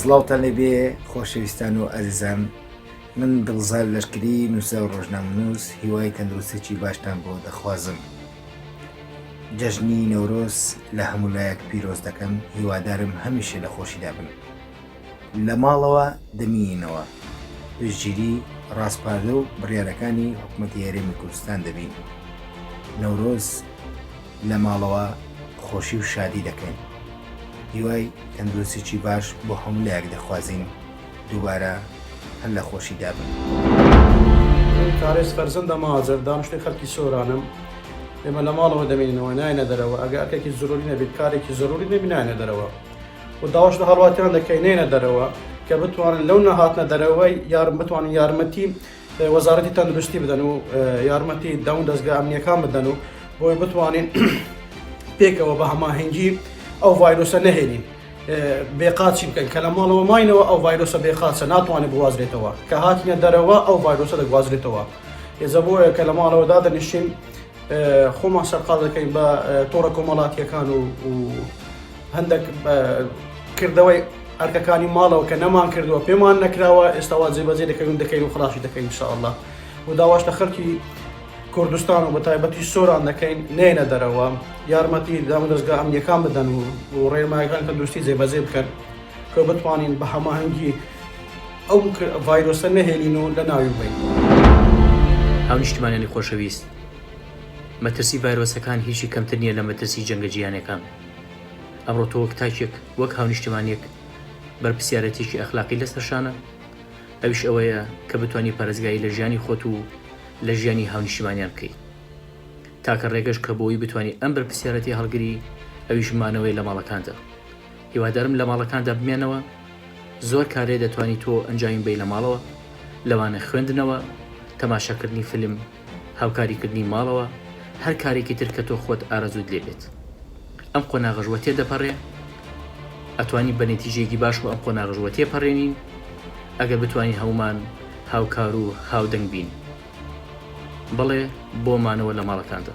سڵاوتان لێبێ خۆشەویستان و ئازیزان من دڵزار لەشکری نووسەر و ڕۆژنامەنووس هیوای تەندروستێکی باشتان بۆ دەخوازم جەژنی نەورۆز لە هەموو لایەک پیرۆز دەکەم هیوادارم هەمیشە لە خۆشیدا بن لە ماڵەوە دەمینینەوە پشتگیری ڕاسپاردە و بڕیارەکانی حکومەتی هەرێمی کوردستان دەبین نەورۆز لە ماڵەوە خۆشی و شادی دەکەین هیوای تەندروستیی باش بۆ هەموو لایەک دەخوازین دووبارە هەر لە خۆشیدا بن. من کارێز فەرزەندە ماجر دانیشتووی خەلکی سۆرانم ئێمە لە ماڵەوە دەمێنینەوە نایەنە دەرەوە ئەگەر ئەرکێکی زروری نەبێت کارێکی زروری نەبی نایەنە دەرەوە و داواش لە هاوڵاتیان دەکەین نەیەنە دەرەوە کە بتوانن لەو نەهاتنە دەرەوەی یارم بتوانن یارمەتی وەزارەتی تەندروستی بدەن و یارمەتی داون دەستگا ئەمنیەکان بدەن و بۆی بتوانین پێکەوە بە هەماهەنگی ئەو ڤایرۆسە نەهێنین بێقاچی بکەن کە لە ماڵەوە ماینەوە ئەو ڤایرۆسە بێقاچە ناتوانێت بوازرێتەوە کە هاتینە دەرەوە ئەو ڤایرۆسە دەگوازرێتەوە ئێزە بۆیە کە لە ماڵەوە دادەنیشین خۆمان سەرقاڵ دەکەین بە تۆڕە کۆمەڵاتیەکان و هەندێک کردەوەی ئەرکەکانی ماڵەوە کە نەمان کردووە پێمان نەکراوە ئێستا وا جێبەجێ دەکەین و دەکەین و خلاصی دەکەین ان شاء الله و داواش لە خەڵکی کوردستان و بەتایبەتی سۆران دەکەین نێنە دەرەوە یارمەتی دامودەزگا ئەمنیەکان بدەن و و ڕێنمایەکان تەندروستی جێبەجێ بکەن کە بتوانین بە هەماهەنگی ئەو ڤایرۆسە نەهێنین و لەناوی ببەین. هاونیشتیمانیانی خۆشەویست، مەترسی ڤایرۆسەکان هیچی کەمتر نییە لە مەترسی جەنگە جیهانیەکان. ئەمڕۆ تۆ وەک تاکێک، وەک هاونیشتیمانیەک بەرپرسیارێتیەکی ئەخلاقی لەسەر شانە، ئەویش ئەوەیە کە بتوانی پارێزگاری لە ژیانی خۆت و لە ژیانی هاونیشتیمانیان بکەی. تاکە ڕێگەش کە بۆی بتوانی ئەم بەرپرسیارێتیە هەڵگری ئەویش مانەوەیە لە ماڵەکاندا. هیوادارم لە ماڵەکاندا بمێنەوە، زۆر کارێ دەتوانی تۆ ئەنجامی بەی لە ماڵەوە، لەوانە خوێندنەوە، تەماشاکردنی فیلم، هاوکاریکردنی ماڵەوە، هەر کارێکی تر کە تۆ خۆت ئارەزووت لێ بێت. ئەم قۆناغەش وە تێدەپەڕێ، ئەتوانین بە نەتیجەیەکی باشەوە ئەم قۆناغەش وە تێپەڕێنین ئەگەر بتوانین هەموومان هاوکار و هاودەنگ بین. بەڵێ بۆ مانەوە لە ماڵەکاندا.